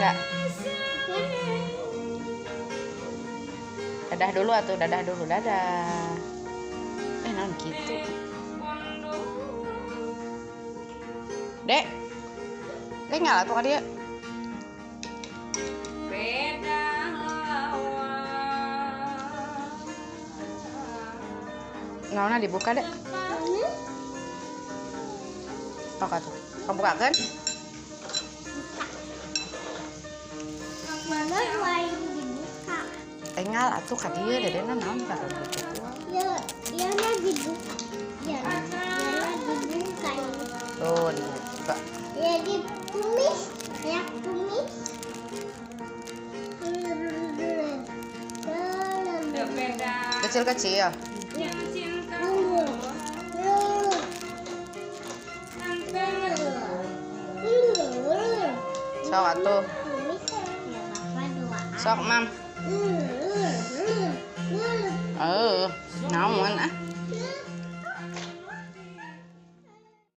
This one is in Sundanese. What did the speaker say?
nggak? Dadah dulu atuh, dadah dulu, dadah. Naon gitu. Dek. Dek nggak atuh ka dieu. Naonna dibuka, Dek? Tok atuh. Kamu bukakeun? Buka. Mana lain dibuka? Engal atuh ka dieu dedena naon ka gitu. Ya, ya dibuka. Ya, ya dibuka ini. Tuh dibuka. Ya ditumis, ya tumis. Kecil-kecil. Sok atuh. Sok, Mam. Naon ah?